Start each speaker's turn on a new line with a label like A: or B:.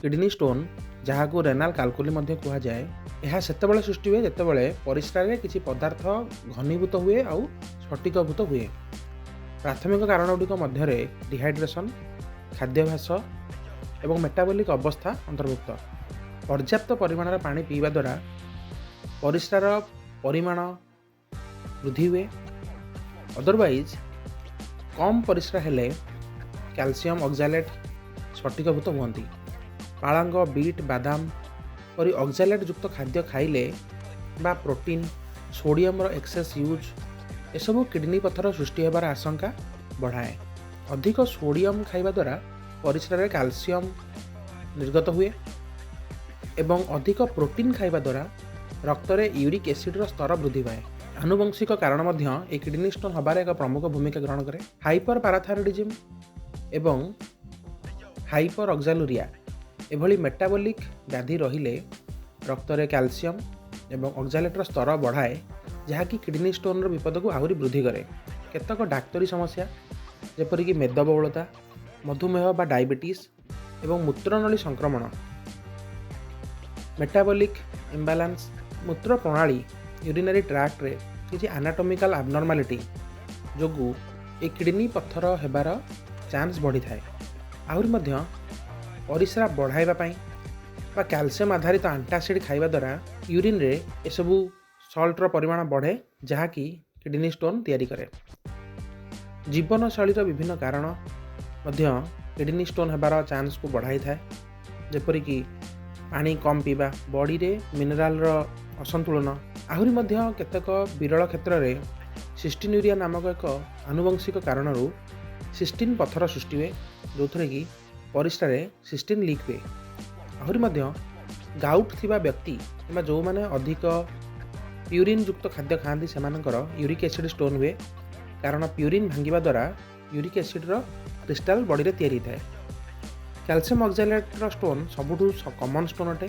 A: Kidney stone, ଯାହାକୁ renal କାଲକୁଲି ମଧ୍ୟ କୁହାଯାଏ, ଏହା ସେତେବେଳେ ସୃଷ୍ଟି ହୁଏ ଯେତେବେଳେ ପରିସ୍ରାରେ କିଛି ପଦାର୍ଥ ଘନୀଭୂତ ହୁଏ ଆଉ ସ୍ଫଟିକଭୂତ ହୁଏ। ପ୍ରାଥମିକ କାରଣ ଗୁଡ଼ିକ ମଧ୍ୟରେ ଡିହାଇଡ୍ରେସନ୍, ଖାଦ୍ୟାଭ୍ୟାସ ଏବଂ ମେଟାବଲିକ୍ ଅବସ୍ଥା ଅନ୍ତର୍ଭୁକ୍ତ। ପର୍ଯ୍ୟାପ୍ତ ପରିମାଣର ପାଣି ପିଇବା ଦ୍ୱାରା ପରିସ୍ରାର ପରିମାଣ ବୃଦ୍ଧି ହୁଏ। ଅଦରୱାଇଜ୍ କମ୍ ପରିସ୍ରା ହେଲେ କ୍ୟାଲସିୟମ୍ ଅକ୍ଜାଲେଟ୍ ସ୍ଫଟିକଭୂତ ହୁଅନ୍ତି। ପାଳଙ୍ଗ, ବିଟ୍, ବାଦାମ ପରି ଅକ୍ଜାଲେଟ୍ ଯୁକ୍ତ ଖାଦ୍ୟ ଖାଇଲେ ବା ପ୍ରୋଟିନ୍, ସୋଡ଼ିୟମର ଏକ୍ସେସ୍ ୟୁଜ୍, ଏସବୁ କିଡ଼ନୀ ପଥର ସୃଷ୍ଟି ହେବାର ଆଶଙ୍କା ବଢ଼ାଏ। ଅଧିକ ସୋଡ଼ିୟମ୍ ଖାଇବା ଦ୍ୱାରା ପରିସ୍ରାରେ କ୍ୟାଲସିୟମ୍ ନିର୍ଗତ ହୁଏ ଏବଂ ଅଧିକ ପ୍ରୋଟିନ୍ ଖାଇବା ଦ୍ୱାରା ରକ୍ତରେ ୟୁରିକ୍ ଏସିଡ଼୍ର ସ୍ତର ବୃଦ୍ଧି ପାଏ। ଆନୁବଂଶିକ କାରଣ ମଧ୍ୟ ଏହି କିଡ଼ନୀ ଷ୍ଟୋନ୍ ହେବାରେ ଏକ ପ୍ରମୁଖ ଭୂମିକା ଗ୍ରହଣ କରେ। ହାଇପର ପାରାଥାଇରଏଡ଼ିଜିମ୍ ଏବଂ ହାଇପର ଅକ୍ଜାଲୁରିଆ ଏଭଳି ମେଟାବଲିକ୍ ବ୍ୟାଧି ରହିଲେ ରକ୍ତରେ କ୍ୟାଲସିୟମ୍ ଏବଂ ଅକ୍ଜାଲେଟ୍ର ସ୍ତର ବଢ଼ାଏ, ଯାହାକି କିଡ଼ନୀ ଷ୍ଟୋନ୍ର ବିପଦକୁ ଆହୁରି ବୃଦ୍ଧି କରେ। କେତେକ ଡାକ୍ତରୀ ସମସ୍ୟା, ଯେପରିକି ମେଦବହୁଳତା, ମଧୁମେହ ବା ଡାଇବେଟିସ୍ ଏବଂ ମୂତ୍ରନଳୀ ସଂକ୍ରମଣ, ମେଟାବଲିକ୍ ଇମ୍ବାଲାନ୍ସ, ମୂତ୍ର ପ୍ରଣାଳୀ, ୟୁରିନାରୀ ଟ୍ରାକ୍ଟରେ କିଛି ଆନାଟୋମିକାଲ ଆବନର୍ମାଲିଟି ଯୋଗୁଁ ଏ କିଡ଼ନୀ ପଥର ହେବାର ଚାନ୍ସ ବଢ଼ିଥାଏ। ଆହୁରି ମଧ୍ୟ ପରିସ୍ରା ବଢ଼ାଇବା ପାଇଁ ବା କ୍ୟାଲସିୟମ୍ ଆଧାରିତ ଆଣ୍ଟାସିଡ଼୍ ଖାଇବା ଦ୍ୱାରା ୟୁରିନ୍ରେ ଏସବୁ ସଲ୍ଟର ପରିମାଣ ବଢ଼େ, ଯାହାକି କିଡ଼ନୀ ଷ୍ଟୋନ୍ ତିଆରି କରେ। ଜୀବନଶୈଳୀର ବିଭିନ୍ନ କାରଣ ମଧ୍ୟ କିଡ଼ନୀ ଷ୍ଟୋନ୍ ହେବାର ଚାନ୍ସକୁ ବଢ଼ାଇଥାଏ, ଯେପରିକି ପାଣି କମ୍ ପିଇବା, ବଡ଼ିରେ ମିନେରାଲର ଅସନ୍ତୁଳନ। ଆହୁରି ମଧ୍ୟ କେତେକ ବିରଳ କ୍ଷେତ୍ରରେ ସିଷ୍ଟିନ୍ୟୁରିଆ ନାମକ ଏକ ଆନୁବଂଶିକ କାରଣରୁ ସିଷ୍ଟିନ୍ ପଥର ସୃଷ୍ଟି ହୁଏ, ଯେଉଁଥିରେ କି ପରିସ୍ରାରେ ସିଷ୍ଟିନ୍ ଲିକ୍ ହୁଏ। ଆହୁରି ମଧ୍ୟ ଗାଉଟ୍ ଥିବା ବ୍ୟକ୍ତି କିମ୍ବା ଯେଉଁମାନେ ଅଧିକ ପ୍ୟୁରିନ୍ ଯୁକ୍ତ ଖାଦ୍ୟ ଖାଆନ୍ତି, ସେମାନଙ୍କର ୟୁରିକ୍ ଏସିଡ଼୍ ଷ୍ଟୋନ୍ ହୁଏ, କାରଣ ପ୍ୟୁରିନ୍ ଭାଙ୍ଗିବା ଦ୍ୱାରା ୟୁରିକ୍ ଏସିଡ଼୍ର କ୍ରିଷ୍ଟାଲ୍ ବଡ଼ିରେ ତିଆରି ହୋଇଥାଏ। କ୍ୟାଲସିୟମ୍ ଅକ୍ଜାଲେଟ୍ର ଷ୍ଟୋନ୍ ସବୁଠୁ କମନ୍ ଷ୍ଟୋନ୍ ଅଟେ।